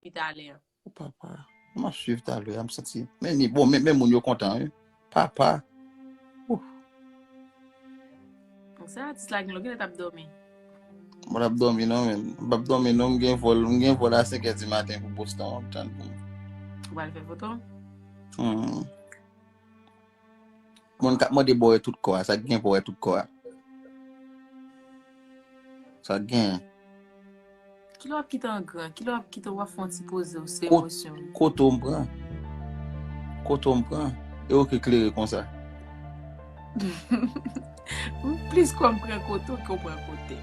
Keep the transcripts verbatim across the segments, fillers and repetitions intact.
pi talè an. O papa, m ap swiv talè a, m santi. Men ni bon, men, men moun yo kontan, wi. Papa. Ouf. Bon, se atis la gen lontan l t ap dòmi. Mwen ap dòmi non, men. M p ap dòmi non, m gen vòl, m gen vòl a senk è di maten pou Boston, w ap tann pou m. Ou pral fè foto? Hmm. Moun k ap mande bò wè tout kò a, sa k gen pou wè tout kò a. Sa k gen. Kilè w ap kite an gran? Kilè w ap kite w ap fè yon ti poze w sou emosyon w? Kote w m pran? Kote w m pran? E ou ki klere konsa? M plis kwè m pran kote w ke w pran kote.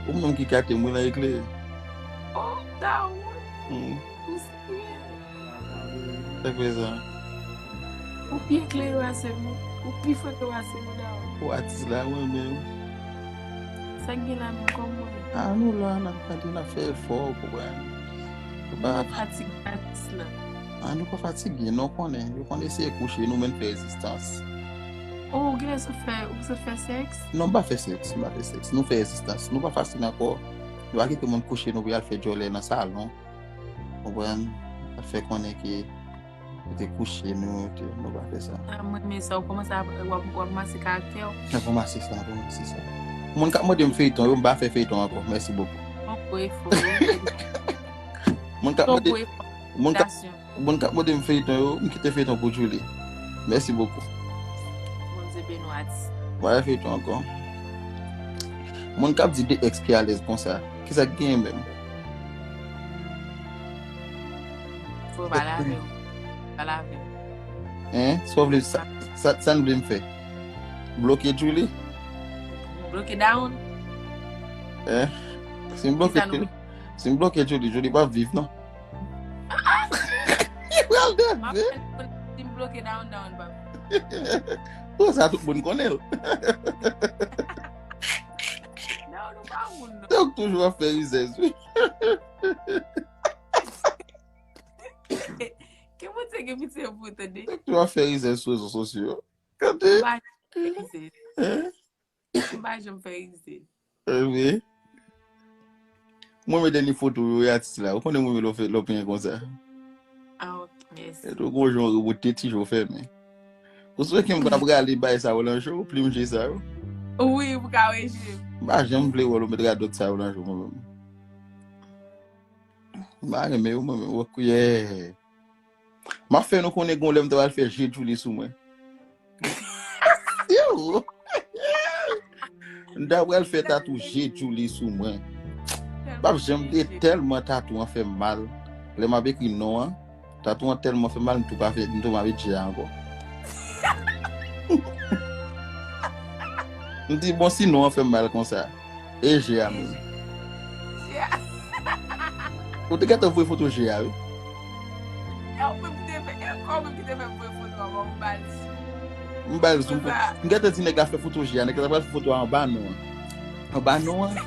Ou menm ki kate m wi nan eklere. Oh, dawon. Hmm. Ou serye? Sa k fè sa? Ou pi eklere pase m. Ou pi fre ke pase m, dawon. Ou atis la, mwen menm. Sa k gen la menm kòman? A nou la, n ap gade, n ap fè efò, ou konprann. Nou pa fatige atis la. A nou pa fatige, non, konnen. Yo konn eseye kouche nou, men n fè rezistans. Oh, ou genlè sot fè, ou sot fè sèks? Non, m pa fè sèks, m pa fè sèks. Nou fè rezistans. Nou pa fasil ankò. Nou pa kite moun kouche nou pou y al fè djòlè nan salon. Konprann? Al fè konnen ke yo te kouche nou, te, nou pa fè sa. A, mwen renmen sa, ou kòmanse ap, w ap, w ap mase karaktè w. N ap ranmase sa, n ap ranmase sa. Moun k ap mande m feyton, yo, m pa fè feyton ankò. Mèsi bokou. Bon, bon efò, wi. Moun k ap Bon, mande, bon efò. Moun k ap, Felisitasyon. Moun k ap mande m feyton yo, m kite feyton pou Julie. Mèsi bokou. Bondye beni w, atis. M pa fè feyton ankò. Moun k ap di de ex ki alèz konsa. Kisa k genyen menm? Fò pale avè w. Pale avè w. Hein? Sa w vle, sa, sa, sa n vle m fè? Bloke Julie? Bloke dawon. Hein? Si m bloke Kisa nou Julie, si m bloke Julie, Julie p ap viv non. Li pral M ap nève. fè si m bloke dawon, dawon pa. Bon, sa tout moun konnen l. Dawon ou pa moun non. Donk toujou ap fè rizèz, wi. Ke Bondye gen pitye pou ou tande. Donk toujou ap fè rizèz sou rezo sosyo. Gade. M pa janm fè rizèz. Hein? M pa janm fè rizèz. Wi. Mwen mete ni foto yo, atis la. Ou konnen mwen lè w fè, lè w penyen konsa. Ah, ok, mèsi. E tou gon jan w rebote ti je w fèmen. Ou swè ke m pa prale bay sa yo nan je w, plim je sa yo. Wi, ou ka wè je. M pa janm vle wè w met radòt sa yo nan je w mwen menm. M pa renmen yo mwen menm. Wòk, yeah. M ap fè nou konnen gon lè m ta pral fè je Julie sou mwen. Yo! M ta pral fè tatou je Julie sou mwen. M ap janm de tèlman tatou an fè m mal. Lè m ap ekri non an, tatou an tèlman fè m mal, m tou pa fè, m tou pa met je a ankò. M di, bon, si non an fè m mal konsa, e je a menm. Je a. Ou te gentan voye foto je a, wi. E ou menm ki te fè, e ou menm ki te fè voye foto a ban m, m ba l sou. M ba l sou. M gentan di nèg la fè foto je a, nèg la pral fè foto a anba non an. Anba non an.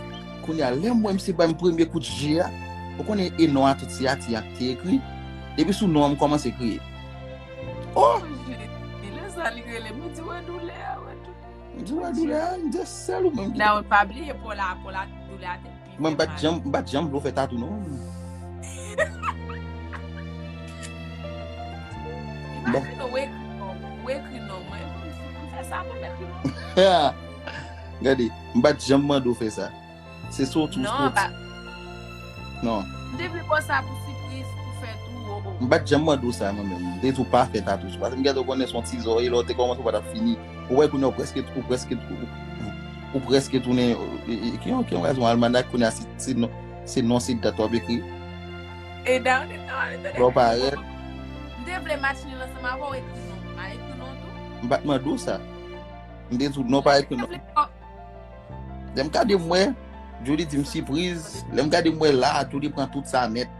Kounye a, lè m wè misye ban m premye kout je a, ou konnen e non a tout siyati a ki te ekri. Depi sou non an, m kòmanse kriye. Oh! Lè sa li rele m, m di, wè doulè a, wè doulè. M di, wè doulè a, m di, sèl ou menm ki. Dawon pa bliye, pò la, pò la, doulè a te pi. Mwen, m pa t janm, m pa t janm vle w fè tatou, non. Imajine w ekri non, w ekri non mwen, m fè sa pou m ekri non. Gade, m pa t janm mande w fè sa. Se soti w Non, soti. pa. Non. M te vle ba w sa pou sipriz, pou fè tou, o, o. M pa t janm mande w sa, mwen menm. M te di w pa fè tatou sou. Paske m gade w konnen se yon ti zòrye, lè w te kòmanse, ou pa t ap fini. Ou wè kounye a, ou prèske, ou prèske, ou, ou prèske tounen, e, e, ki yon, ki yon rason almanak, kounye a, se, se non, se non, se dat w ap ekri. E dan, dan, dan, Lè w parèt. M te vle match nil ansanm avè w, ekri non. M al ekri non tou. M pa t mande w sa. M te di w non, pa ekri non. Lè m gade m wè, Julie di m sipriz. Lè m gade m wè la, Julie pran tout sa nèt.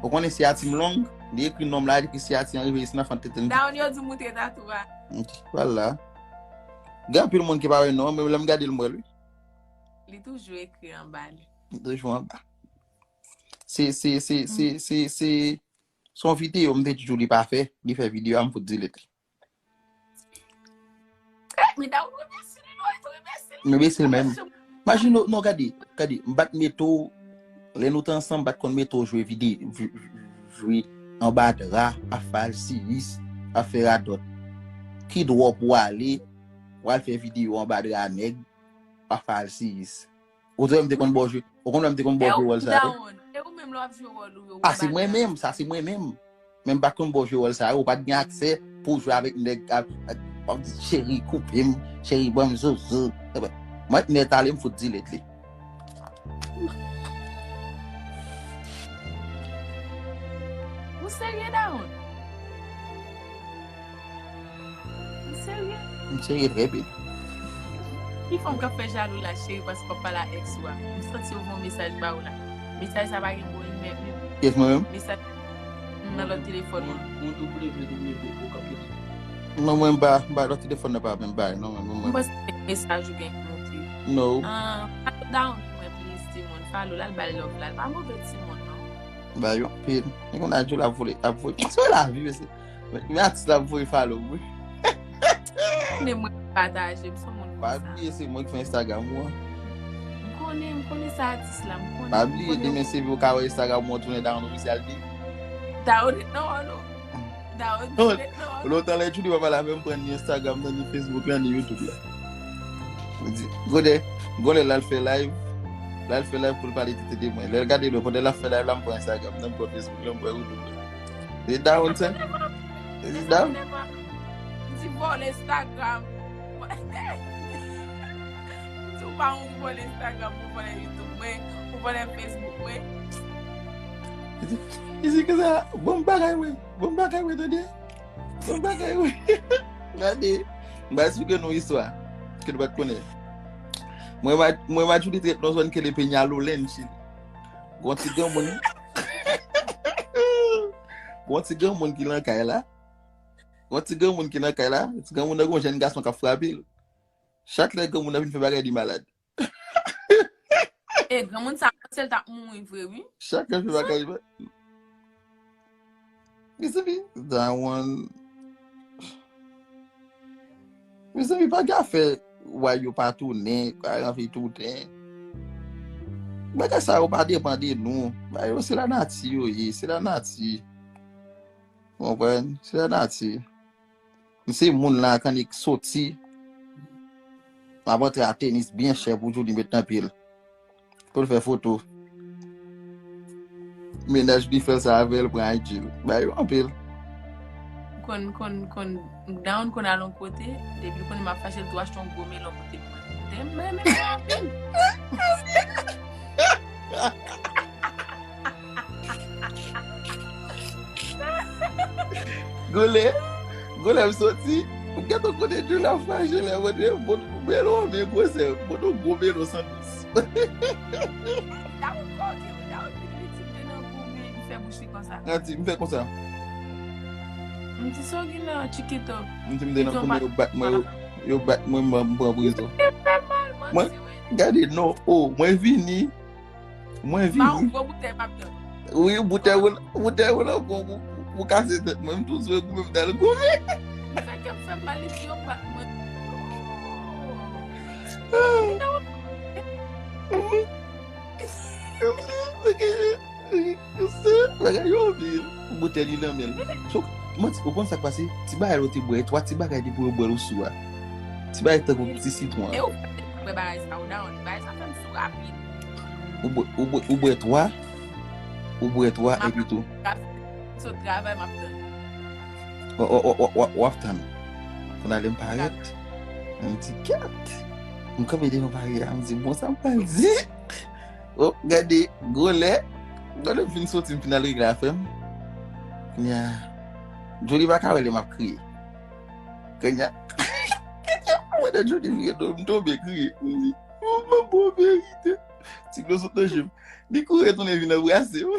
Ou konnen siyati m long, li ekri non m la, li ekri siyati an rive isit nan fant tete m. Dawon yo di moutre tatou a. Vwala. Gen anpil moun ki pa wè non, men lè m gade l m wè l, wi. Li toujou ekri anba li. Li toujou anba. Se, se, se, se, se, se, se yon videyo m te di Julie pa fè, li fè videyo a, m fout delete. Eh, men dawon remèsye li, non, remèsye li. Remèsye l menm. Imajine w, non, gade, gade, m pa t mete w, Lè nou te ansanm, m pa t konn mete w jwe vide, jwe anba dra, ap fè alsiyis, ap fè radòt. Ki dwa w pou w ale, w al fè videyo anba dra nèg, w ap fè alsiyis. Ou te wè m te konn ba w jwe, ou konn wè m te konn ba w jwe wòl sa yo? Dawon, e ou menm lè w ap jwe wòl ou yo, ou anba dra. A, se mwen menm, sa se mwen menm. Men m pa t konn ba w jwe wòl sa yo, ou pa t gen aksè pou w jwe avèk nèg k ap, k ap di, cheri, koupe m, cheri, ban m zozo. Mwen t nèt ale, m fout delete li. Ou serye, Dawon? Ou serye? M serye trè byen. Ki fanm k ap fè jalou la, cheri, paske w ap pale a èks ou a? M santi yo voye yon mesaj ba ou la. Mesaj sa pa gen bon efè menm. Yes, mwen menm? Mesaj nan lòt telefòn nan. Non, mwen m pa, m pa lòt telefòn nan pa menm bay, non, mwen, mwen, mwen. M panse se mesaj ou gen ki monte. No. Ah, Dawon pou mwen plis, timoun. Follow l, al ba l love la. L pa move timoun, non. Ba yo anpil. Men konn Adjo l ap vole, ap voye. Se lavi, mesye. Men, men atis la voye follow, wi. Konnen mwen pataje, m se yon moun konsa. Pa bliye, se mwen ki fè Instagram ou an. M konnen, m konnen sa atis la, m konnen. Pa bliye, demen se ou ka wè Instagram ou an tounen Dawon Ofisyal de. Dawon, non, non. Dawon, non. Lontan lè Julie pa pale avè m, pran ni Instagram nan, ni Facebook la, ni YouTube la. Li di, gode, gode l al fè live, l al fè live pou l pale tete de mwen. Lè l gade lè, pandan l ap fè live la, m pran Instagram nan, m pran Facebook la, m pran YouTube la. E Dawon sa? E Dawon? Di vòlè Instagram. Di ou pa yon vòlè Instagram, ou vòlè YouTube mwen, ou vòlè Facebook mwen. Li di, li di konsa, bon bagay, wi. Bon bagay, wi, tande. Bon bagay, wi. Gade, m va esplike nou istwa ke nou pa t konnen. Mwen, mwen, mwen, Matchouli te nan zòn ke le Peñalolén, Chili. Gon ti granmoun. Gon ti granmoun ki nan kay la. Gon ti granmoun ki nan kay la. Ti granmoun nan gon jèn gason k ap frape l. Chak lè granmoun nan vin fè bagay, li malad. E granmoun sa, panse l t ap mouri vre, wi. Chak lè l fè bagay, li malad. Mezanmi, Dawon. Mezanmi, pa gen afè wa yo pa tounen, pa gen afè tounen. Bagay sa yo pa depann de nou. Bagay yo se lanati yo ye, se lanati. Ou konprann? Se lanati. M se moun la, kannik soti. M ap antre a tenis byen chè pou Julie met nan pye l. Pou l fè foto. Mennaj li fè sa avè l, pran I G l. Ba yo anpil. Konn, konn, konn, Dawon konn al yon kote, depi l konnen m ap fache, l tou achte yon gwo melon pote pou mwen. Te m renmen sa anpil. Gole, gole m soti, m gentan konnen Julie ap fache lè mwen di bon melon, men gwosè, bon gwo melon sandwich. Dawon koke, wi, Dawon vin li di m te nan goumen, li fè bouch li konsa. Gade, m fè konsa. M di, sa w gen nan Chiquito? M di, m te nan goumen, yo bat mwen, yo, yo bat mwen, m, m pran prizon. Li te fè mal, manti, wi. Mwen, gade, non, oh, mwen vini. Mwen vini. Ba yon gwo boutèy m ap tann. Wi, boutèy ou, boutèy ou nan bon pou, pou kase tèt mwen. M tou sou goumen, m t al goumen. M fè kè m fè m mal, li di yo bat mwen. Bagay yo anpil. Boutèy li nan men l. So, manti, ou konn sa k pase? Ti bagay ou te bwè, twa ti bagay depi ou bwè l ou sou a. Ti bagay tankou ti sitwon an. E ou fè bwè bagay sa, ou Dawon, bagay sa fè m sou rapid. Ou bwè, ou bwè, ou bwè twa, ou bwè twa epi tou. M ap sot travay, m ap tann. W, w, w, w, w, w ap tann. Kounye a lè m parèt, m di, gad! M kanpe devan bagay la, m di, bon, sa m pral di? Oh, gade, gwo lè, gwo lè m fin soti, m fin al regle afè m. Kounye a, Julie pa ka wè lè m ap kriye. Kounye a, mwen nan Julie vire do m, m tonbe kriye. M di, oh, m ap bon verite. Ti dlo sot nan je m. Li kouri tounen vin anbrase m.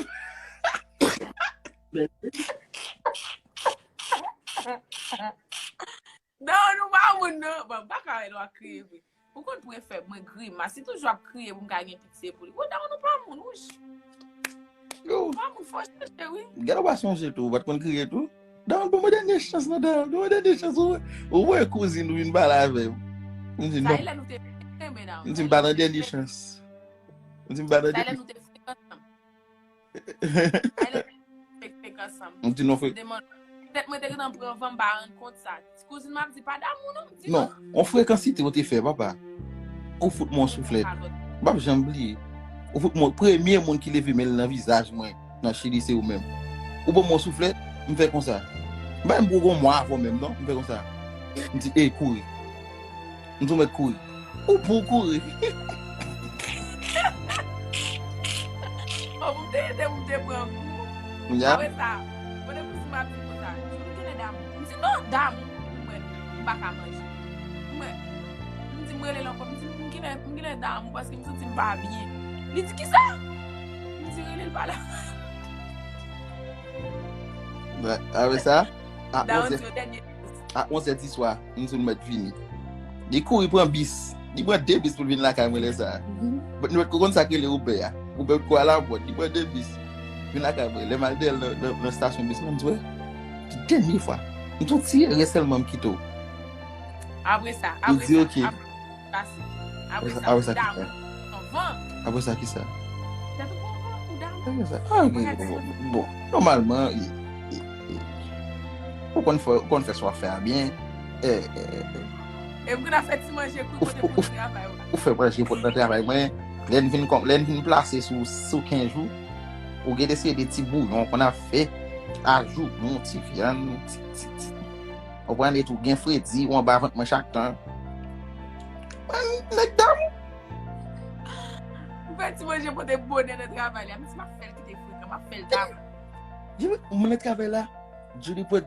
Non, nou pa moun, non. Bon, m pa ka wè lè w ap kriye vre. Ou konn pou efè mwen grimas. Li toujou ap kriye pou m ka gen pitye pou li. Ou Dawon, ou pa moun, wouch. Yo. Ou pa moun, fò chanje, wi. Gade, ou pa sonje tou, ou pa t konn kriye tou. Dawon, ban mwen dènye chans, non, Dawon, ban mwen dènye chans, ou, ou wè kouzin ou vin pale avè m. M di, non. Sa e lè nou te renmen Dawon. M di, m pa nan dènye chans. M di, m pa nan dènye chans. Sa e lè nou te frekan ansanm. Ay, lè nou frekans ansanm. M di nou fre- Demann. Petèt mwen te gentan pran van, m pa rann kont sa. Ti kouzin m ap di pa damou non, m di non. Non, on frekansite ou te fè, papa. Ou fout mwen yon souflèt. M p ap janm bliye. Ou fout mwen, premye moun ki leve men l nan vizaj mwen nan Chili se ou menm. Ou ban mwen yon souflèt, m fè konsa. M pa menm poko mwa avè w menm non, m fè konsa. M di, "Ey, kouri." M di, "Ou mèt kouri." Ou pou kouri. Bon, pou m te ede, pou m te pran kou. Ya. Apre sa, mwen te pou si m ap di konsa. M di, "Ou genlè damou." M di, "Non, damou." Mwen, m pa ka manje. Mwen, m di, "M rele l ankò." M di, "M genlè, m genlè damou paske m santi m pa byen." Li di, "Kisa?" M di, "Rele l pa la." Apre sa, a onzè, a onzè di swa, m di l mèt vini. Li kouri pran bis. Li pran de bis pou l vin lakay mwen lè sa a. But nou mèt konn sa k rele Uber a. Uber ko a la pòt. Li pran de bis. Vin lakay mwen. Lè m al dèyè l nan, nan, nan estasyon bis la, m di, "Wè, se dènye fwa." M di, "Yon ti erè sèlman m kite w." Apre sa, Li di, "Ok." Apre sa, Apre sa, damou. Kisa? Son van. Apre sa, kisa? Tèt ou pran van pou damou. Apre sa, ah, bon, bon, bon, nòmalman, e, e, e, ou konn fè, ou konn fè sa w ap fè a byen. E, e, e, E m konn ap fè ti manje kou kote pou travay ou. Ou fè manje pou nan travay mwen. Lè n vin, lè n vin plase sou, sou kenz jou, ou gen de seri de ti bouyon konn ap fè. Ajou, yon ti vyann, ti, ti, ti. Ou pran de tou, gen fredi, ou anba vant mwen chak tan. Mwen, nèg damou. Ou fè ti manje pote bonè nan travay la. M di, "M ap fè l kite frekan, m ap fè l damou." Mwen nan travay la, Julie pot,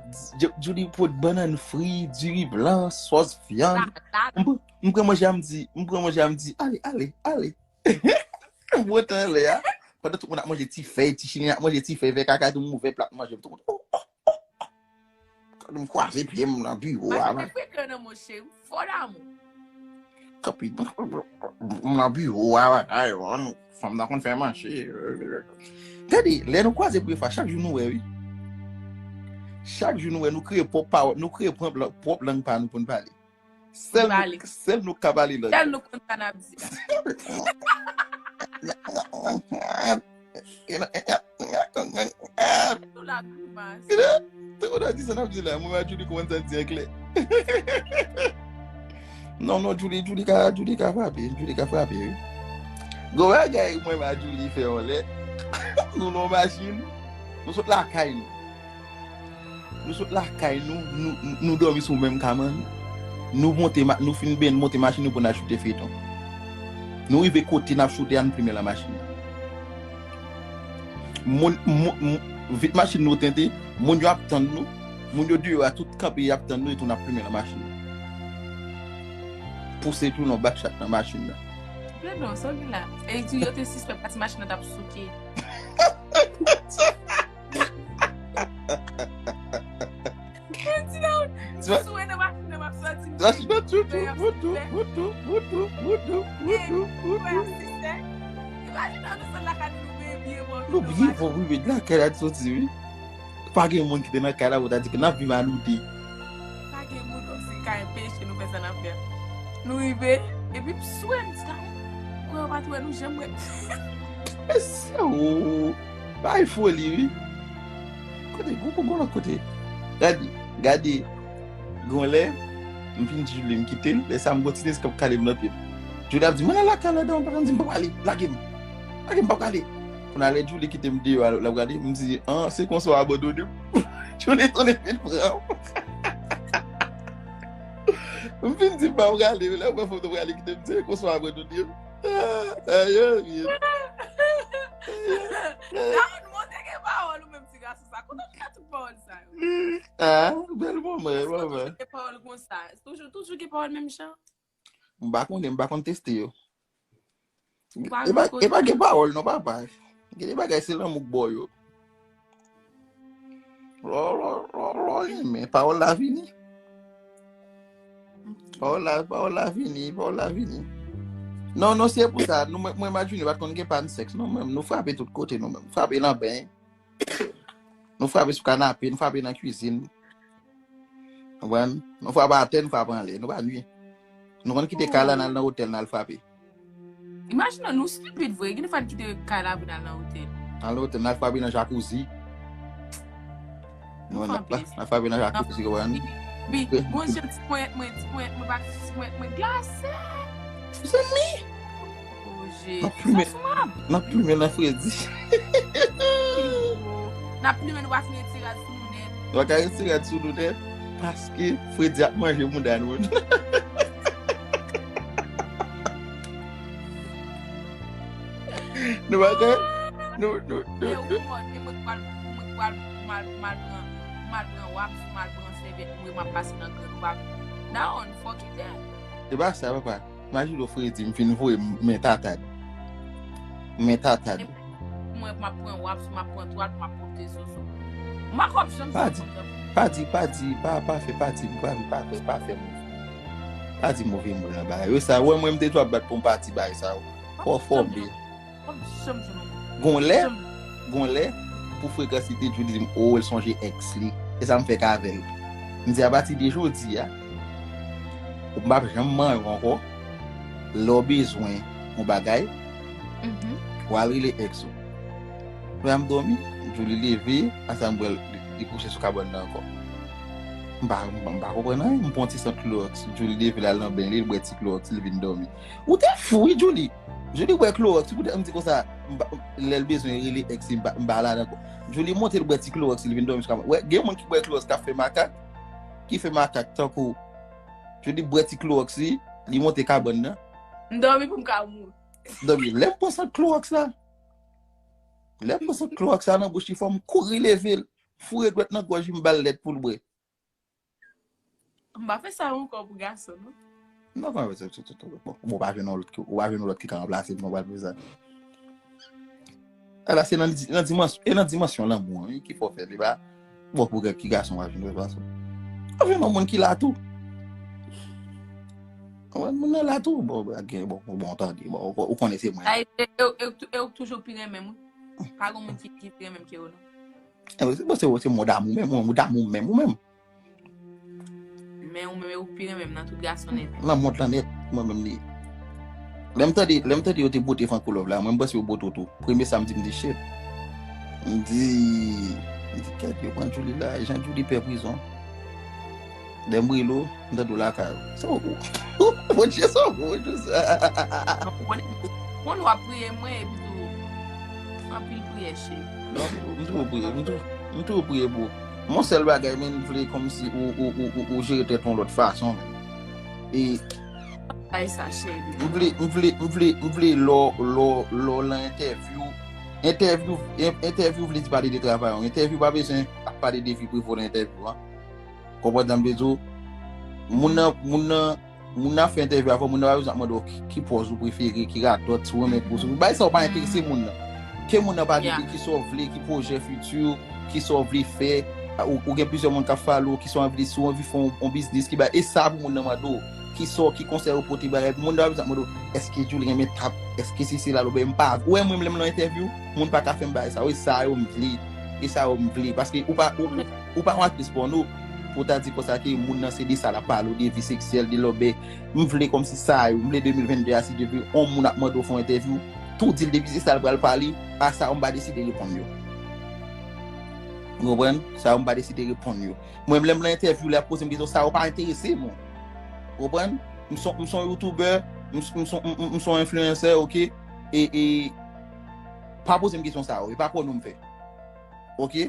Julie pot bannann fri, diri blan, sòs vyann. M pran manje a, m di, m pran manje a, m di, "Ale, ale, ale." M wote anlè a. Pandan tout moun ap manje ti fèy, ti chilyen ap manje ti fèy, fè kaka tou m ouvè plat manje m. Tout moun, oh, oh, oh, oh. M kwaze pye m nan biwo a. Mwen frekan nan mouche, m fò damou. Tanpri, m nan biwo a, bagay, fanm nan konn fè manje. Gade, lè nou kwaze premye fwa, chak jou nou wè, wi. Chak jou nou wè, nou kreye pwòp pawòl, nou kreye pwòp lang pa nou pou n pale. Sèl nou, sèl nou ka pale lang. Sèl nou konn sa n ap di. Tankou w ta di sa n ap di la, mwen ak Julie konn sa n di an klè. Non, non, Julie, Julie ka, Julie ka frape, Julie ka frape, wi. Gon bagay mwen ak Julie fè yon lè, nou nan machin, nou sot lakay nou. Nou sot lakay nou, nou, nou dòmi sou menm kabann. Nou monte, nou fin benyen, monte machin nou pou n al choute feyton. Nou rive kote n ap choute a, nou plimen lan machin nan. Moun, moun, vit machin nou tente, moun yo ap tann nou. Moun yo deyò a tout kanpe, y ap tann nou, etou n ap plimen lan machin nan. Pouse tou nan bakchat nan machin nan. Gadon, sa w gen la. E di yo te sispèk pati machin nan t ap souke. Machin nan tou tou, woutou, woutou, woutou, woutou, woutou, woutou, woutou, woutou. Nou byen bon, wi, men lakay la t soti, wi. Pa gen moun ki te nan kay la pou ta di ke n ap viv a nou de. Pa gen moun, kòmsi kay peche nou fè sa n ap fè. Nou rive, epi m swe, m di, "Damou, kwè yo pa t wè nou janm wè." Mesye, ou bay foli, wi. Kote, gon, gon lòt kote. Gade, gade, gon lè, m fin di Julie m kite l, lè sa m gon ti nez k ap kale m nan pye m. Julie ap di, "Mwen nan lakay la, dan m pa tann di m pa prale, lage m. Lage m pa prale." Kounye a lè Julie kite m deyò a, l ap gade, m di, "An, se konsa w abandone m." Julie tounen vin pran m. M fin di m pa prale, lè w wè foto prale kite m, se konsa w abandone m. Ah, ayo, vye. Dawoud, monte gen pawòl ou menm ti gason sa. Kote w jwenn tout pawòl sa yo? Ah, bèl moman, moman. Toujou gen pawòl konsa. Toujou, toujou gen pawòl menm jan. M pa konnen, m pa konn teste yo. E pa, e pa gen pawòl non, papa. Gen de bagay se lanmou k ba w yo. Lò, lò, lò, lò, men pawòl la vini. Pawòl la, pawòl la vini, pawòl la vini. Non, non, se pou sa. Nou, mwen, mwen imajine pa t konn gen pàn sèks non, men nou frape tout kote nou menm. Frape nan ben. Nou frape sou kanape, nou frape nan kwizin. Konprann? Nou frape atè, nou frape anlè. Nou pa nwi. Nou konn kite kay la, n al nan otèl, n al frape. Imajine w, nou stupid vre. Gen de fwa n kite kay la pou n al nan otèl. Nan lotèl, n al frape nan jakouzi. Nou, n al, n al frape nan jakouzi, konprann? Bi, gon jan ti ponyèt mwen, ti ponyèt mwen, pa ti ponyèt mwen glase. Zanmi! Oh, Jezi, sa sou mwen. N ap plimen nan fredi. N ap plimen, nou pa fin retire rad sou nou nèt. Nou pa ka retire rad sou nou nèt, paske fredi ap manje mouda nou. Nou pa ka. Nou, nou, nou. E ou mò, e mwen pral, mwen pral mal, mal pran, mal pran wap, mal pran sèvyèt, mwen m ap pase nan grenn wap. Dawon, fòk ite. Se pa sa, papa. Imajine w fredi, m fin voye m men tatad. Men tatad. Mwen, m ap pran wap, m ap pran twal, m ap pote zozo. M pa konn janm sa. Pa di, pa di, pa, pa fè, pa di, pa, pa fè, pa fè move. Pa di move mo nan bagay yo. Sa, wè mwen, m te dwe ap bat pou m pa di bagay sa yo. Fò, fò, m. Gon lè, gon lè, pou frekans li te djou, li di m, o, l sonje èks li. E sa m fè k avè l. M di, apati de jodi a, ou p ap janm manyen w ankò. Lè w bezwen yon bagay, w al rele èks ou. Lè m dòmi, Julie leve, asa m wè l, li kouche sou kabann nan ankò. M pa, m pa konprann anyen, m pran ti sant klowòks. Julie leve, l al nan beny li, l bwè ti klowòks, li vin dòmi. Ou te fou, wi, Julie. Julie bwè klowòks, wi, poutèt m di konsa, lè l bezwen rele èks li, m pa, m pa la ankò. Julie monte, l bwè ti klowòks, li vin dòmi sou kabann. Wè, gen moun ki bwè klowòks, k ap fè makak, ki fè makak, tankou Julie bwè ti klowòks li, li monte kabann nan. M dòmi pou m ka mouri. Dòmi, lè m pran sant klowòks la, lè m pran sant klowòks la nan bouch li, fò m kouri leve l, foure dwèt nan gòj li, m ba l lèt pou l bwè. M pa fè sa ankò pou gason, non. Non, kòman fè sa? Bon, ou pa jwenn yon lòt ki, ou pa jwenn yon lòt ki ka ranplase m, non, pral fè sa. Ala, se nan, nan dimansyon, e nan dimansyon lanmou an, wi, ki fè w fè li, pa, bon, pou ki gason w ap jwenn, pa sa. W ap jwenn yon moun ki la tou. Konprann? Moun nan la tou. Bon, gen, bon, bon, tande, bon, ou, ou konnen se mwen. Ay, e, e, e, e ou toujou pi renmen m, wi. Pa gen moun ki, ki pi renmen m ke ou, non. E, se, se, se moun damou menm, moun damou menm, ou menm. Men ou menm, ou pi renmen m nan tout gason nèt. Nan mond lan nèt, mwen menm li ye. Lè m tande, lè m tande yo te bote Franco Love la, mwen m panse yo bote w tou. Premye sa m di, m di, shit. M di, m di, kèt, yo pran Julie la, jan Julie pè prizon. Lè m rele w, m tande w lakay ou. Sa w, Bondye, sa w, Bondye, sa. Moun w ap priye mwen, epi tou, anpil priyè, cheri. Non, m toujou priye, m toujou, m toujou priye pou ou. Mon sèl bagay, men, m vle kòmsi ou, ou, ou, ou, ou jere tèt ou yon lòt fason, men. E Ay sa, cheri. M vle, m vle, m vle, m vle lè w, lè w, lè w lan entèvyou. Entèvyou, en-, entèvyou vle di pale de travay ou. Entèvyou pa bezwen ap pale de vi prive w nan entèvyou an. Konprann sa m vle di w? Moun nan, moun nan, moun nan ap fè entèvyou avè w, moun nan pa bezwen ap mande w ki, ki pòz ou prefere, ki radòt, si w renmen koze. Bagay sa yo pa enterese moun nan. Ke moun nan pale de kisa w vle, ki pwojè fiti, kisa w vle fè. Ou, ou gen plizyè moun k ap follow w, kisa w anvi, si w anvi fè yon, yon biznis, ki bagay. E sa pou moun nan mande w. Kisa w, ki konsèy ou pote bagay. Moun nan pa bezwen ap mande w, èske Julie renmen tap, èske sesi la, lòbèy, m pa. Ou wè mwen menm lè m nan entèvyou, moun pa ka fè m bagay sa yo. E sa yo m vle. E sa yo m vle. Paske ou pa, ou, ou pa yon aktris pòno pou w ta di konsa ke moun nan se de sa l ap pale w, de vi seksyèl, de lòbèy. M vle kòmsi sa yo, m vle de mil venn de a, si Dye vle, yon moun ap mande w fè yon entèvyou, tou di l depi se sa l pral pale, a sa yo m pa deside reponn yo. Ou konprann? Sa yo m pa deside reponn yo. Mwen, lè m nan entèvyou, lè y ap poze m kesyon, sa yo pa enterese m. Ou konprann? M se yon, m se yon youtubè, m, m se yon, m, m, m se yon enfliyansè, oke? E, e, pa poze m kesyon sa yo, e pa pòno m fè. Oke?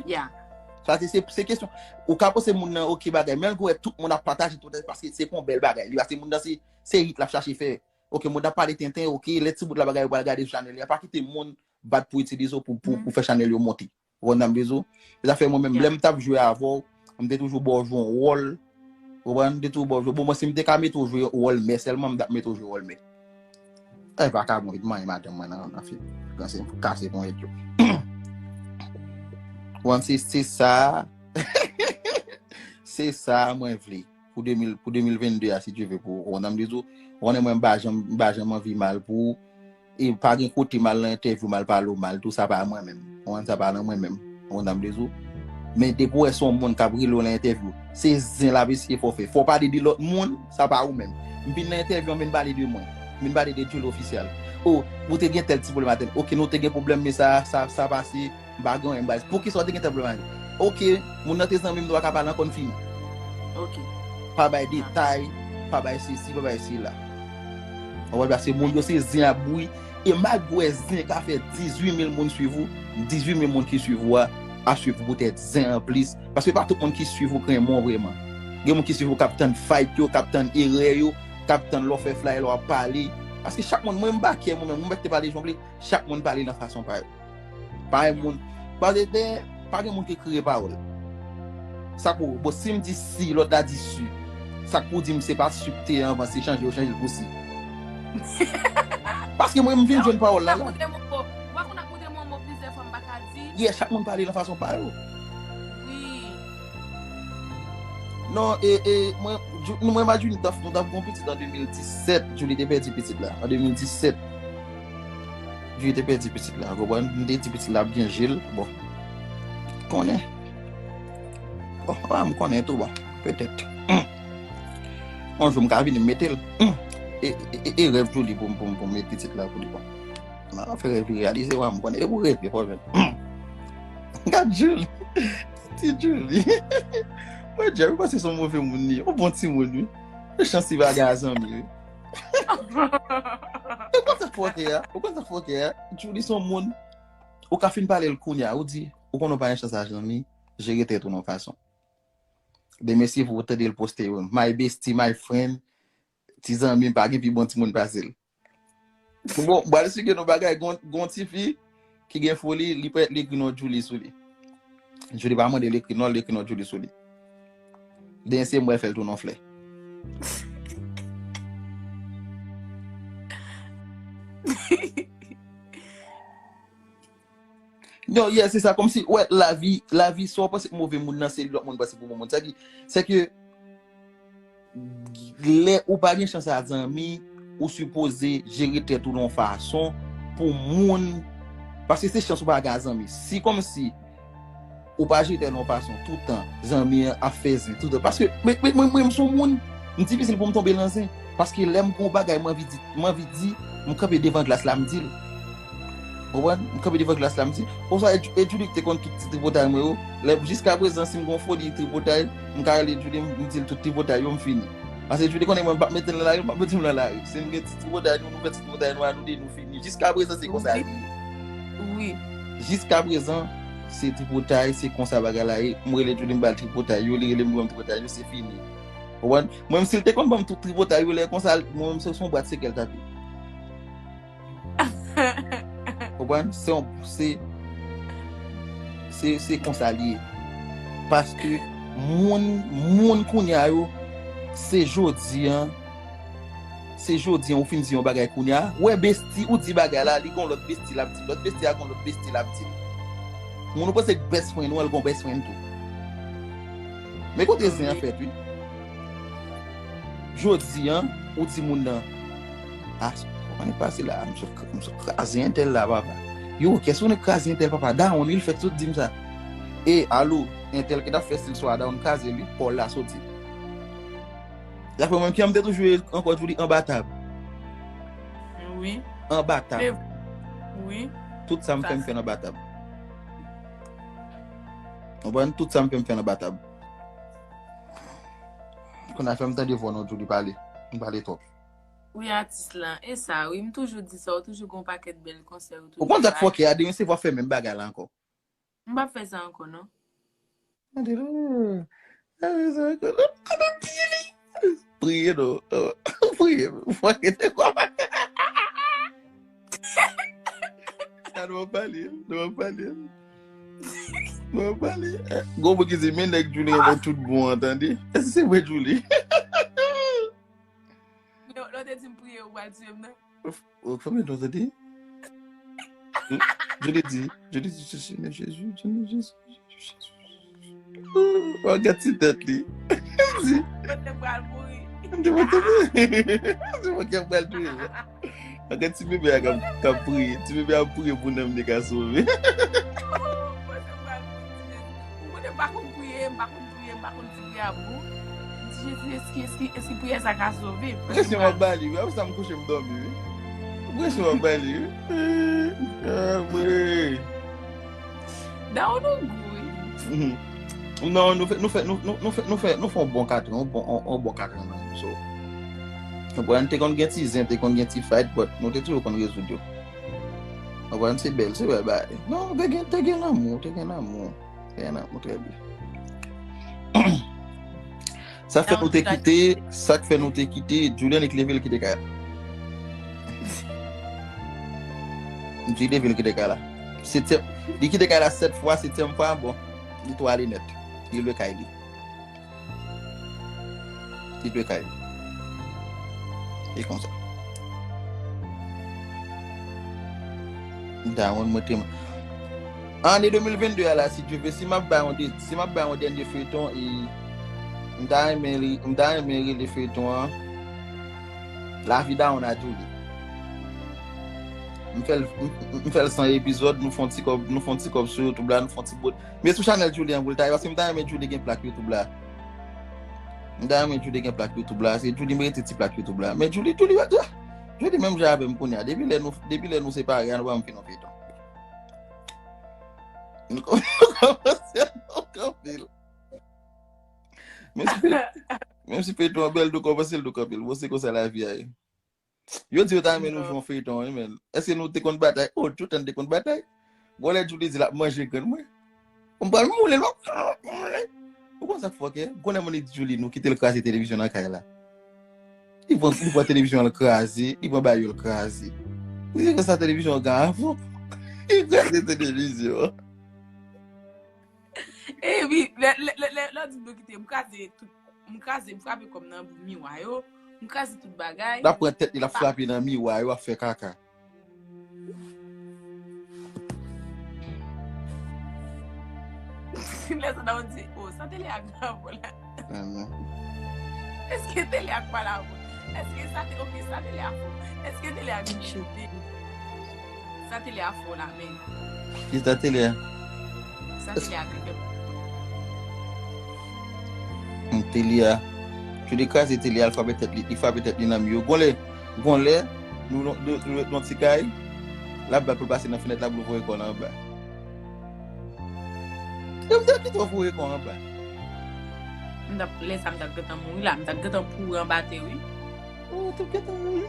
Sa se, se, se kesyon. Ou ka panse moun nan, oke, bagay, men l wè tout moun ap pataje tout, paske se pa yon bèl bagay. Li, paske moun nan se, se hit l ap chache fè. Oke, moun nan ap pale tenten, oke, lè ti bout la bagay yo pral gade sou chanèl li a, pa kite moun bat pou itilize w pou, pou, pou fè chanèl yo monte. Ou konn sa m vle di w? Se sa fè mwen menm, lè m t ap jwe avè w, m te toujou ba w jwe yon wòl. Ou konprann? M te toujou ba w jwe. Bon, mwen, si m te ka mete w jwe wòl mè sèlman, m t ap mete w jwe wòl mè. E vakabon vin manyen madanm mwen nan, nan fim. Kase, kase ponyèt yo. Bon, se, se sa. Se sa mwen vle. Pou de mil, pou de mil venn de a, si Dye vle, pou, ou konprann sa m vle di w? Ou konnen mwen, m pa janm, m pa janm anvi mal pou ou. E pa gen kote m al nan entèvyou, m al pale w mal tou, sa pa mwen menm. Ou konprann, sa pa nan mwen menm. Ou konprann sa m vle di w? Men depi w wè se yon moun k ap rele w nan entèvyou, se zen l ap eseye fè w fè. Fò w pale de lòt moun, sa pa ou menm. M vin nan entèvyou an, m vin pale de mwen. M vin pale de Julie Official. Oh, ou te gen tèl ti pwoblèm atè. Ok, nou te gen pwoblèm, men sa, sa, sa pase, m pa gen anyen, baz. Poukisa w te gen tèl pwoblèm atè? Ok, moun nan te zanmi m, nou pa ka pale ankò, n fini. Ok. Pa bay detay, pa bay sesi, pa bay sela. Ou wè, paske moun yo se zen ap bouyi. E malgre w wè zen ka fè dizuit mil moun swiv ou, dizuit mil moun ki swiv ou a, ap swiv ou poutèt zen anplis. Paske pa tout moun ki swiv ou k renmen w vrèman. Gen moun ki swiv ou k ap tann fight yo, k ap tann erè yo, k ap tann lè w fè flyer, lè w ap pale. Paske chak moun, mwen m pa kè mwen menm, mwen mèt te pale jan m vle, chak moun pale nan fason pa yo. Pa gen moun, pa gen, pa gen moun ki kreye pawòl. Sa pou, bon, si m di si, lòt la di si. Sa k pou di m se pa si k te anvan, se chanje yo chanje l pou si. Paske mwen, m vin jwenn pawòl la la. Ou pa konn ak moute mo, ou pa konn ak moute mo, mo plizyè fwa m pa ka di. Yeah, chak moun pale nan fason pa yo. Wi. Non, e, e, mwen, Ju- nou, mwen, ma Julie, nou t ap, nou t ap gon pitit an de mil disèt, Julie te pèdi pitit la, an de mil disèt. Julie te pèdi pitit la, ou konprann? M te di pitit la ap gen je l, bon. Konnen. Bon, pa m konnen tou, bon, petèt. Yon jou m ka vini m mete l. E, e, e, e rèv Julie pou m, pou m, pou m met pitit la pou li, bon. M a fè rèv li reyalize, wa, m konnen, e pou reve, fò jwenn. Gad Julie. Ti Julie. Mwen, Jerry, panse se yon move moun li. Yon bon ti moun, wi. Mechan ti bagay a zanmi, wi. Ou konn sa k fòkè a? Ou konn sa k fòkè a? Julie se yon moun, ou ka fin pale l kounye a, ou di, ou konnen w pa gen chans a zanmi, jere tèt ou nan fason. Demen si pou w tande l poste yo. My bestie, my friend, ti zanmi m, pa gen pi bon timoun pase l. Bon, m pral esplike nou bagay, gon, gon tifi ki gen foli, li pral, li ekri non Julie sou li. Julie pa mande l ekri non, li ekri non Julie sou li. Demen se mwen fè l tou non flè. Non, yeah, se sa, kòmsi, wè, lavi, lavi, sa w panse pou move moun nan, se lòt moun panse pou bon moun. Sa ki, se ke lè ou pa gen chans a zanmi, ou sipoze jere tèt ou nan yon fason pou moun, paske se chans ou pa gen a zanmi. Si kòmsi ou pa jere tèt ou nan yon fason, toutan, zanmi an ap fè zen, toutan. Paske, men, men, mwen, mwen, m se yon moun, m difisil pou m tonbe nan zen. Paske lè m gen yon bagay, m anvi di, m anvi di, m kanpe devan glas la, m di l. Konprann? M kanpe devan glas la, m di, konsa, e, e Julie ki te konn tout ti tripotay mwen yo. Lè, jiska prezan, si m gon foli tripotay, m ka rele Julie, m di l tout tripotay yo, m fini. Paske Julie konnen mwen, m p ap mete l nan lari, m p ap mete l nan lari. Si m gen ti tripotay nou, nou fè ti tripotay nou a nou de, nou fini. Jiska prezan, se konsa li ye. Wi. Jiska prezan, se tripotay, se konsa bagay la ye. M rele Julie, m ba l tripotay yo, li rele m, li ban m tripotay yo, se fini. Konprann? Mwen, si l te konn ban m tout tripotay yo, lè konsa, mwen, se yon bwat sekè l t ap ye. Konprann? Se yon, se, se, se konsa li ye. Paske moun, moun kounye a yo, se jodi an, se jodi an ou fin di yon bagay kounye a, wè besti ou di bagay la, li gon lòt besti l ap di, lòt besti a gon lòt besti l ap di. Moun ou panse k best friend ou an, l gon best friend tou. Men kote zen an fèt, wi. Jodi an, ou di moun nan, a, ane pase la, m sot, m sot kraze entèl la, papa. Yo, kiyès ou nèk kraze entèl, papa? Dawonn, wi, l fèk sot di m sa. E, alo, entèl ki t ap fè stil swa a, dawonn kraze l, wi, Paul la soti. Dapre mwen, ki an m te toujou ye ankò, Julie, anba tab. Wi. Anba tab. Se vre. Wi. Tout sa m fè, m fè l anba tab. Konprann? Tout sa m fè, m fè l anba tab. Kounye a fè m tande vwa w non, Julie, pale. M pale twòp. Wi, atis lan. E sa, wi, m toujou di sa, ou toujou gon pakèt bèl konsèy, ou toujou... Ou konn sa k fòkè a, demen se vwa fè menm bagay la ankò. M p ap fè sa ankò, non. Gade non. M p ap fè sa ankò, non. Kote m di li? Priye non. Priye. Fòkè te kwa. Sa nou ap pale, nou ap pale. Nou ap pale. Gon moun ki di, men nèg Julie renmen tout bon an, tande. Èske se vre, Julie? Lè w te di m priye, ou pral tiye m nan. Ou konbyen tan tande? Julie di, Julie di, Senyè Jezi, Senyè Jezi, Jezi. Ou gad ti tèt li. Di. Mwen te pral mouri. Mwen te pral mouri. Di mwen ki ap pral touye. Ou gad ti bebe a k ap, k ap priye. Ti bebe a ap priye pou nanm li ka sove. Mwen te pral mouri. Mwen te pa konn priye, m pa konn priye, m pa konn di priyè a bon. M di, Jezi, èske, èske, èske priyè sa ka sove m? Kesyon m ap ba li, wi, apre sa m kouche m dòmi, wi. Presyon w ap bay li, wi. Ah, wi. Dawon nou gou, wi. Mhm. Non, nou fè, nou fè, nou, nou, nou fè, nou fè, nou fè yon bon katran, yon bon, yon, yon bon katran nan so. Konprann, te konn gen ti zen, te konn gen ti fight, but nou te toujou konn rezoud yo. Konprann, se bèl, se bèl bagay. Non, te gen, te gen lanmou, te gen lanmou. Te gen lanmou, trè byen. Sa k fè nou te kite, sa k fè nou te kite, Julian li k leve l kite kay la. Li leve l kite kay la. Setyèm, li kite kay la sèt fwa, setyèm fwa, bon, li tou ale nèt. Li lwe kay li. Li lwe kay li. E konsa. Dawonn mwen te. Ane de mil venndde a la, si Dye vle, si m ap bay yon de, si m ap bay yon dènye feyton, e, m ta renmen li, m ta renmen rele feyton an Lavi Dawonn a Djouly. M fè l, m, m, m fè l san epizòd, nou fè yon ti kòb, nou fè yon ti kòb sou YouTube la, nou fè yon ti bout. Men sou chanèl Djouly an pou l ta ye, paske m ta renmen Djouly gen plak YouTube la. M ta renmen Djouly gen plak YouTube la, se Djouly merite ti plak YouTube la. Men Djouly, Djouly, Djouly menm jan avè m kounye a. Depi lè nou, depi lè nou separe a, nou pa janm fin yon feyton. Nou kòmanse, nou kanpe l. Menm si feyton, menm si feyton an bèl, nou kòmanse l, nou kanpe l. Bon, se konsa lavi a ye. Yo di yo ta renmen nou jwe yon feyton, wi, men. Èske nou te konn batay? Oh, tout tan n te konn batay. Gon lè Djouly di l ap manje grann mwen. M pral moule l, m ap moule. Ou konn sa k fòkè? Gon lè moun li di Djouly, nou kite l kraze televizyon nan kay la. Li pran, li pran televizyon an, l kraze, li pran bagay yo, l kraze. Li di, "Sa televizyon an gen avan." Li kraze televizyon an. Epi, lè, lè, lè, lè, lè w di m nou kite, m kraze tout, m kraze, m frape kò m nan miwa yo, m kraze tout bagay. L ap pran tèt li, l ap frape nan miwa yo, ap fè kaka. Lè sa nan di, "Oh, sa te lè ak bravo la." Èske te lè ak palavra? Èske sa te, ok, sa te lè ak fò? Èske te lè ak michete? Sa te lè ak fò la, men. Ki sa te lè a? Sa te lè ak lè. Te lè a. Tou li kraze te lè a, l frape tèt li, li frape tèt li nan mi yo. Gon lè, gon lè, nou, nou, nou, nou, nou ti kay, l ap bat pou l pase nan fenèt la, pou l voye kò l anba. Yo, m te kite w voye kò anba. M t ap, lè sa m t ap gentan mouri la, m t ap gentan pouri anba tè, wi. Ou t ap gentan mouri?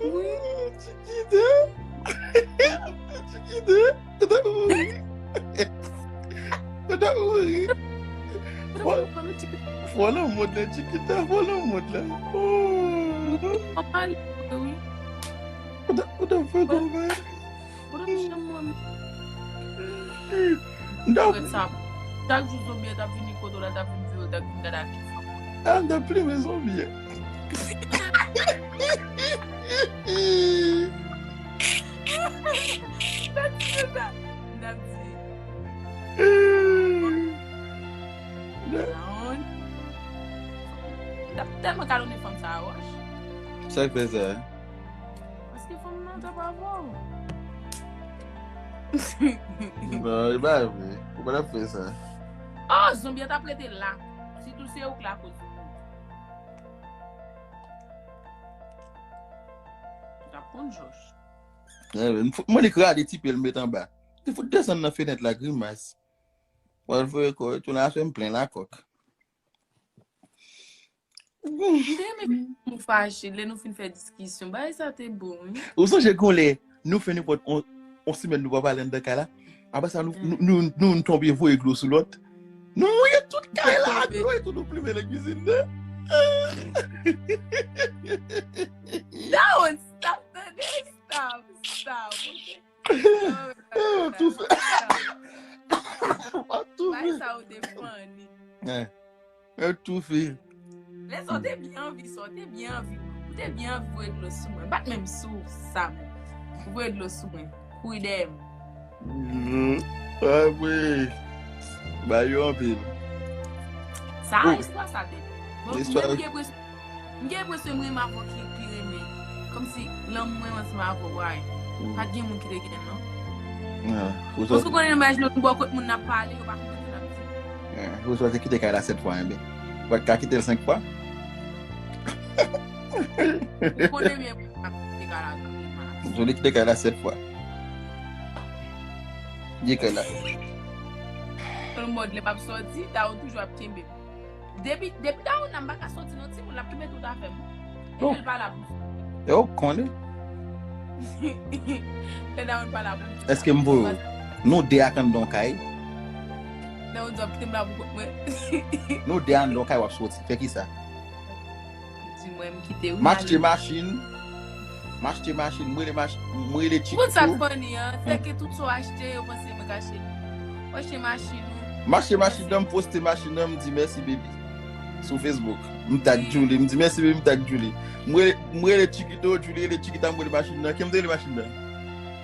Wi. Chiquita. Chiquita. Ou t ap mouri. Ou t ap mouri. Fò, fò lanmò la, Chiquita, fò lanmò la. Oh. Wi. Ou t ap, ou t ap fè kòmè. Ou t ap janm wè m. Ou wè sa. Chak jou zonbi an t ap vini kote w la, t ap vin veye w, t ap vin gade ak ki fanm. Ah, m t ap plimen zonbi an. M t ap di konsa. M t ap di. Dawonn. M t ap tèlman kalonnen fanm sa a wòch. Sa k fè sa? Paske fanm nan t ap avè w. Non, e pa vre. Ou pa t ap fè sa. Oh, zonbi an t ap rete la. Sitou se ou k lakoz ou mouri. Ou t ap konn jòj. Eh, m fout, mwen li krade ti pye l met anba. Li fout desann nan fenèt la, grimas. Pral voye kò, tounen aswè m plen lakòk. M te renmen nou fache, lè nou fin fè diskisyon. Bagay sa te bon, wi. Ou sonje gon lè, nou fè nenpòt on, on semèn nou pa pale anndan kay la? Apre sa, nou, nou, nou, nou, nou tonbe voye dlo sou lòt. Nou mouye tout kay la ak dlo etou, nou plimen nan kwizin nan. Dawonn, stop, tande, stop, stop, ok? Stop, stop, stop, stop. Bagay sa yo te funny. Eh. Mwen toufe. Lè sa w te byen anvi sa, w te byen anvi. Ou te byen anvi voye dlo sou mwen. M pa t menm sou sa menm. Ou voye dlo sou mwen. Kouri dèyè m. Anmwey. Ba yo anpil. Sa, istwa sa te. Bon, mwen m gen enpresyon M gen enpresyon m renmen avè w ki pi renmen. Kòmsi lanmou mwen ansanm avè w, ay. Pa t gen moun ki te gen, non. Paske w konnen, imajine w bò kot moun n ap pale, yo pa konprann sa n ap di. Ou sot kite kay la sèt fwa, enben. Ou pa t ka kite l senk fwa? Ou konnen byen, m ap kite kay la. Juli kite kay la sèt fwa. Kite kay la. Tout moun lè m ap sòti, Dawon toujou ap kenbe m. Depi, depi Dawon nan m pa ka sòti non timoun, l ap kenbe tout afè m. E Non. lè l pa la pou Yo konnen. Lè Dawon pa la pou Èske m voye w? Nou de ak anndan yon kay. Dawon di w ap kite m la pou kont mwen. Nou de anndan yon kay w ap sòti. Fè kisa? Di mwen m kite wi. M achte machin. M achte machin. M rele machin. M rele Chiquito. Moun sa k funny an, se ke tout sa w achte, yo panse mwen ka achte. W achte machin ou. M achte machin nan, m poste machin nan, m di mèsi baby. Sou Facebook. M tag Julie. M di mèsi baby, m tag Julie. M rele, m rele Chiquito, Julie rele Chiquita, m rele machin nan. Ke m te rele machin nan?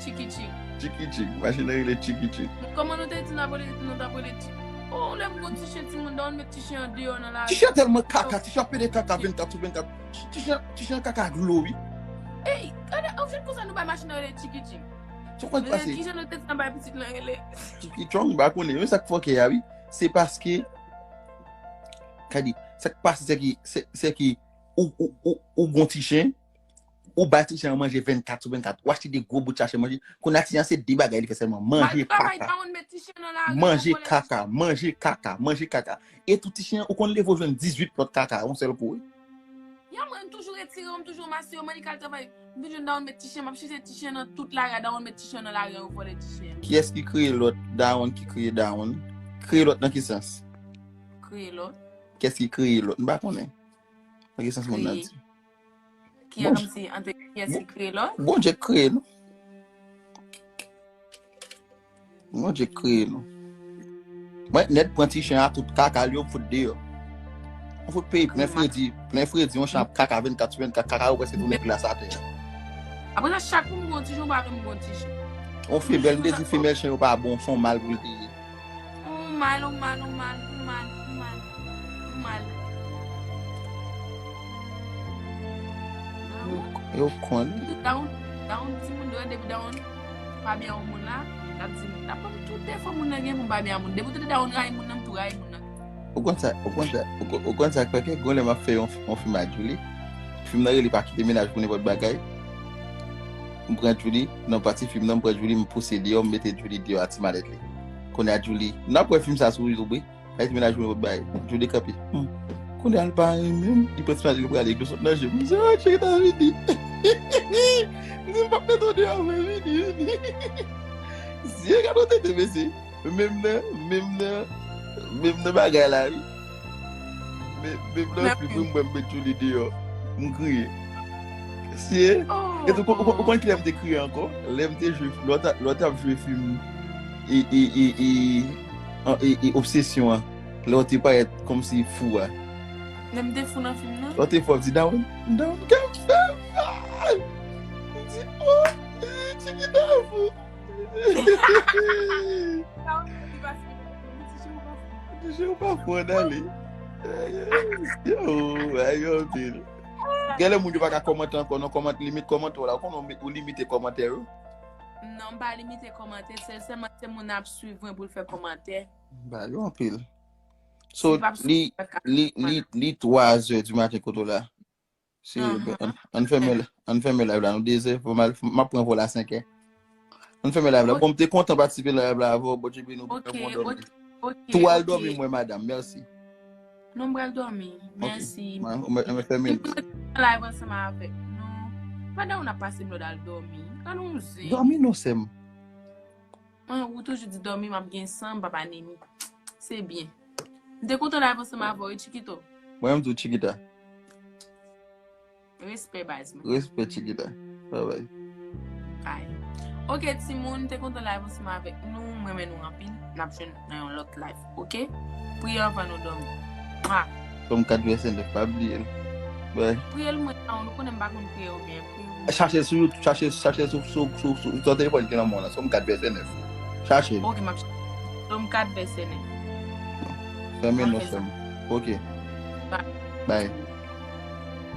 Chikichi. Chikichi. Machin nan rele Chikichi. Kòman nou te di n ap rele, nou t ap rele ti. Oh, lè m gon ti chen timoun, dan met ti chen an deyò nan la. Ti chen tèlman kaka, ti chen ap pede kaka vennkat sou vennkat. Ti chen, ti chen kaka dlo wi. Ey, gade, ou jwenn konsa nou bay machin nan rele Chikichi. Ti konn pase. Ki jan nou te di n ap bay pitit lan rele? Chikichong, ba konnen, men sa k fòkè a wi. Se paske, kadi, sa k pase, se ki, se, se ki, ou, ou, ou, ou gon ti chen, ou bay ti chen an manje vennkat sou vennkat, ou achte de gwo bout chache manje, kounye a ti chen an se de bagay li fè sèlman, manje kaka, manje kaka, manje kaka, manje kaka. E tou ti chen an, ou konn leve ou jwenn dizuit lòt kaka, yon sèl kou wi. Ya mwen, m toujou retire yo, m toujou mase yo, m annik al travay. M vin jwenn Dawon met ti chen, m ap chèche ti chen nan tout lari a, Dawon met ti chen nan lari a, yo vòlè ti chen. Kiyès ki kreye lòt? Dawon ki kreye Dawon. Kreye lòt nan ki sans? Kreye lòt. Kiyès ki kreye lòt? M pa konnen. Nan ki sans moun nan di? Ki an kòmsi ante kiyès ki kreye lòt? Bondye k kreye nou. Bondye k kreye nou. Mwen nèt pran ti chen a tout kaka li yo fout deyò. Yon fout peyi plen fredi, plen fredi, yon chan ap kaka vennkat sou vennkat, kaka yo prèske tounen glas atè a. Apre sa, chak moun gon ti chen, ou pa vle m gon ti chen. Yon femèl, m te di femèl chen yo pa bon, se yon mal pou l te ye. Ou mal, ou mal, ou mal, ou mal, ou mal, ou mal. Yo konn. Dawon, Dawon, timoun dwe depi Dawon pa byen yon moun la, l ap di m, l ap ban m tout defo moun nan gen pou m pa byen a moun. Depi w tande Dawon rayi moun nan, m tou rayi moun nan. Ou konn sa, ou konn sa, ou konn, ou konn sa k fè ke gon lè m ap fè yon, yon fim ak Julie. Fim nan rele Pa kite mennaj pou nenpòt bagay. M pran Julie, nan pati fim nan, m pran Julie, m pouse l deyò, m mete Julie deyò a ti malèt li. Kounye a Julie, n ap wè fim sa sou YouTube wi. Pa kite mennaj pou nenpòt bagay. Julie kanpe. Hmm. Kounye a l pa renmen m, li pran ti malèt li prale, dlo sot nan je m. M di, oh, Julie ta vini. M di, m p ap mete w deyò vre, vini, vini. Zye gade w tete, mesye. Menm nan, menm nan, menm nan bagay la wi. Menm nan pi pou m bwè m met Julie deyò. M kriye. Siye. E tou, ou konn kilè m te kriye ankò? Lè m te jwe, lè w t ap jwe fim e, e, e, e, e, Obsession an. Lè w te parèt kòmsi fou a. Lè m te fou nan fim nan? Lè w te fou, m di, Dawon, Dawon, kè m fè mal. M di, oh, Chiquita fou. Ti chen ou pa fou nan li. Yo, ayo anpil. Genlè moun yo pa ka kòmante ankò non, kòmante, limite kòmantè w la. Ou konnen ou limite kòmantè yo? Non, m pa limite kòmantè, se sèlman se moun ap swiv mwen pou l fè kòmantè. Ba yo anpil. So, li, li, li, li twa zè di maten kote w la. Si, ann fèmen, ann fèmen live la, nou de zè, m ap pran vòl a senk è. Ann fèmen live la. Bon, m te kontan patisipe nan live la avè w, Bondye beni w, bon dòmi. Tou al dòmi mwen, madanm, mèsi. Non, m pral dòmi. Mèsi. Ann fèmen. Live ansanm avèk nou. Pandan w ap pase m lòd al dòmi. An nou zen. Dòmi non, sè m. Mwen, ou toujou di dòmi, m ap gen san, m p ap anemi. Se byen. M te kontan live ansanm avè w, wi, Chiquito. Mwen menm tou, Chiquita. Respè, baz mwen. Respè, Chiquita. Bye bye. Bye. Ok, timoun, m te kontan live ansanm avèk nou. M renmen nou anpil. N ap jwenn nan yon lòt live, ok? Priye anvan nou dòmi. Mwa. Sòm kat vèsè nèf, pa bliye l. Bye. Priye l mwen, non, nou konnen m pa konn priye ou byen. Priye ou. Chache l sou YouTube, chache, chache l sou, sou, sou, sou, sou telefòn ki nan men w la, Sòm kat vèsè nèf. Chache l. Ok, m ap chache. Sòm kat vèsè nèf. Fèmen non, sè m. Ok. Bye. Bye.